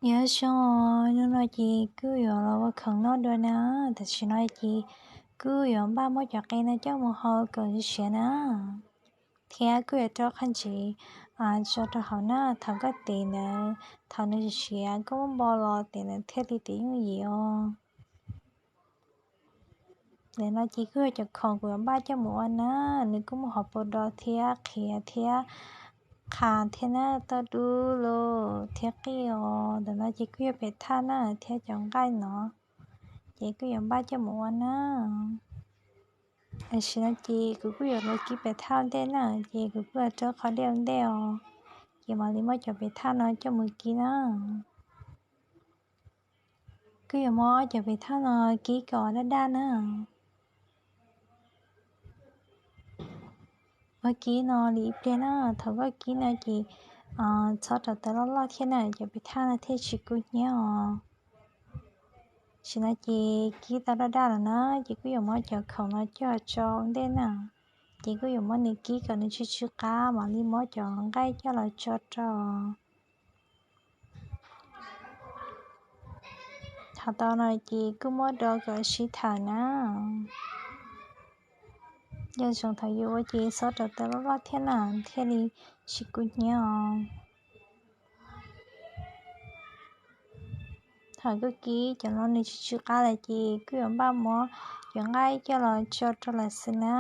Nyob zoo, hnub no ces kuj yuav los ua khoom noj dua na. Tam sim no ces kuj yuav npaj muab cov qe no coj mus hau kom siav siav na, thiab kuj yuav rau qhov ntsev tso rau hauv na. Thaum koj tev ntawd, thaum nws siav siav koj muab npo los tev ntawd thiaj li tev yooj yim os. Ntawm no ces kuj yog cov khoom kuv yuav npaj coj mus ua na. Nws kuj muaj hauv paus do thiab qhiav thiab qha thiab na, toj dub lug thiab qij os. Ntawm no ces kuj yog pem thaj na, thiab cov nqaij no ces kuj yuav npaj coj mus ua na. Tam sim no ces kuv kuj yuav los kib pem thaj ua ntej na, ces kuv kuj yuav rau qhov dej ua ntej os, ces mam li muab cov pem thaj no coj mus kib na. Kuj yuav muab cov pem thaj no kib kom daj daj na. Muab kib no li ib pliag na, thaum koj kib no ces txhob rau tawv loj loj thiab na, cov pem thaj no thiaj tsis kub hnyiab os. Tam sim no ces kib tau daj daj lawm na, ces kuj yuav muab cov khoom no coj tso ua ntej na, ces kuj yuav muab nws kib kom nws tsw tsw qab mam li muab cov nqaij coj los tso rau. Thaum tau no ces kuj muab do kom sib thawm na. Nco ntsoov thaum yuav ua ces txhob rau tawv loj loj thiab na, thiaj li tsis kub hnyiab os. Thaum koj kib cov no nws tsw tsw qab lawm ces kuj yuav npaj muab cov nqaij coj los tso rau lawm xwb na.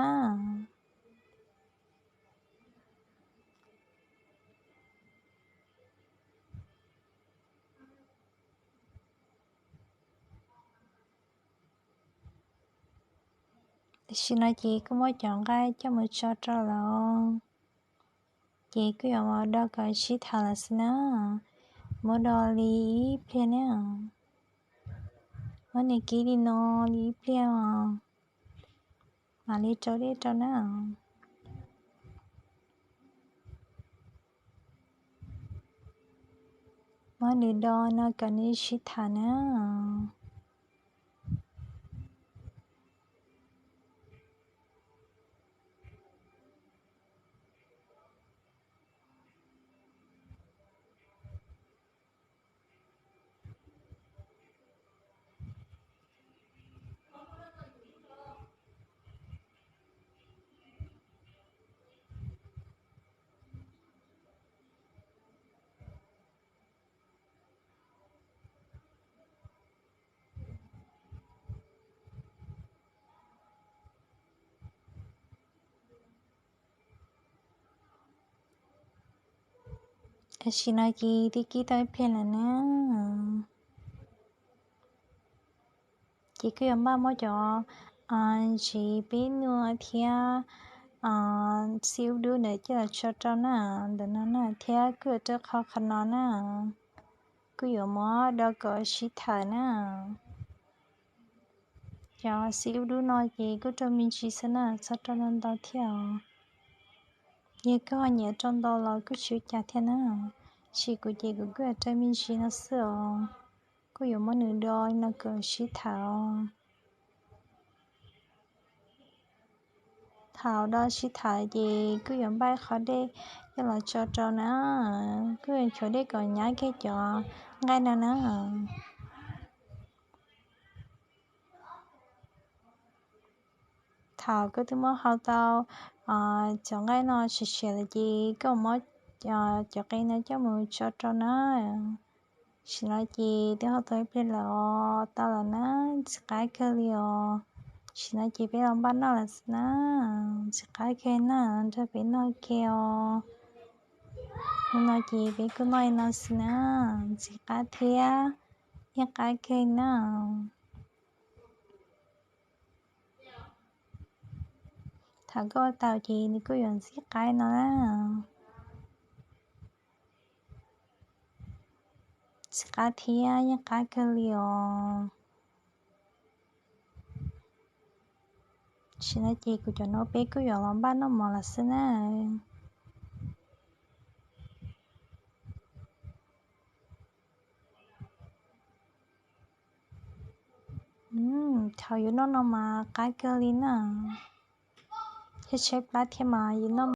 Tam sim no ces kuj muab cov nqaij coj mus tso rau lawm, ces kuj yuav do kom sib thawm lawm xwb na. Muab do li ib pliag na. Muab nws kib li no li ib pliag, mam li rau dej rau na. Muab nws do no kom nws sib thawm na. Tam sim no ces twb kib tau ib pliag lawm na, ces kuj yuav npaj muab cov ntsev peb nua thiab xib ub dub ntawd coj los tso rau na, ntawm no na, thiab kuj yuav rau qhov qhov no na, kuj yuav muab do kom sib thawm na. Cov xib ub dub no ces kuj rau me ntsis xwb na, txhob rau ntau ntau thiab os. Yog koj ho nyiam rau ntau los kuj tsis ua cas thiab na, tab sis kuv ces kuv kuj yuav rau me ntsis no xwb os. Kuj yuav muab nws do no kom sib thawm. Thaum do sib thawm ces kuj yuav npaj qhov dej coj los tso rau na, kuj yuav nchuav dej kom nyab kiag cov nqaij no na. Thaum koj twb muab hau tau cov nqaij no siav siav lawm ces koj muab cov qe no coj mus tso rau na. Tam sim no ces twb hau tau ib pliag lawm os, tau lawm na, ntxim qab kawg li os. Tam sim no ces peb los npaj noj lawm xwb na, ntxim qab kawg na, nrog peb noj kiag os. Hnub no ces peb kuj noj li no xwb na, ntxim qab thiab yeej qab kawg na. Thaum koj ua tau ces nws kuj yuav ntxim qab no na. Ntxim qab thiab yeej qab kawg li os. Tam sim no ces kuv cov no peb kuj yuav los npaj noj mov lawm xwb na. Thaum yuav noj no mas qab kawg li na. Thiab tshaib plab thiab mas yuav noj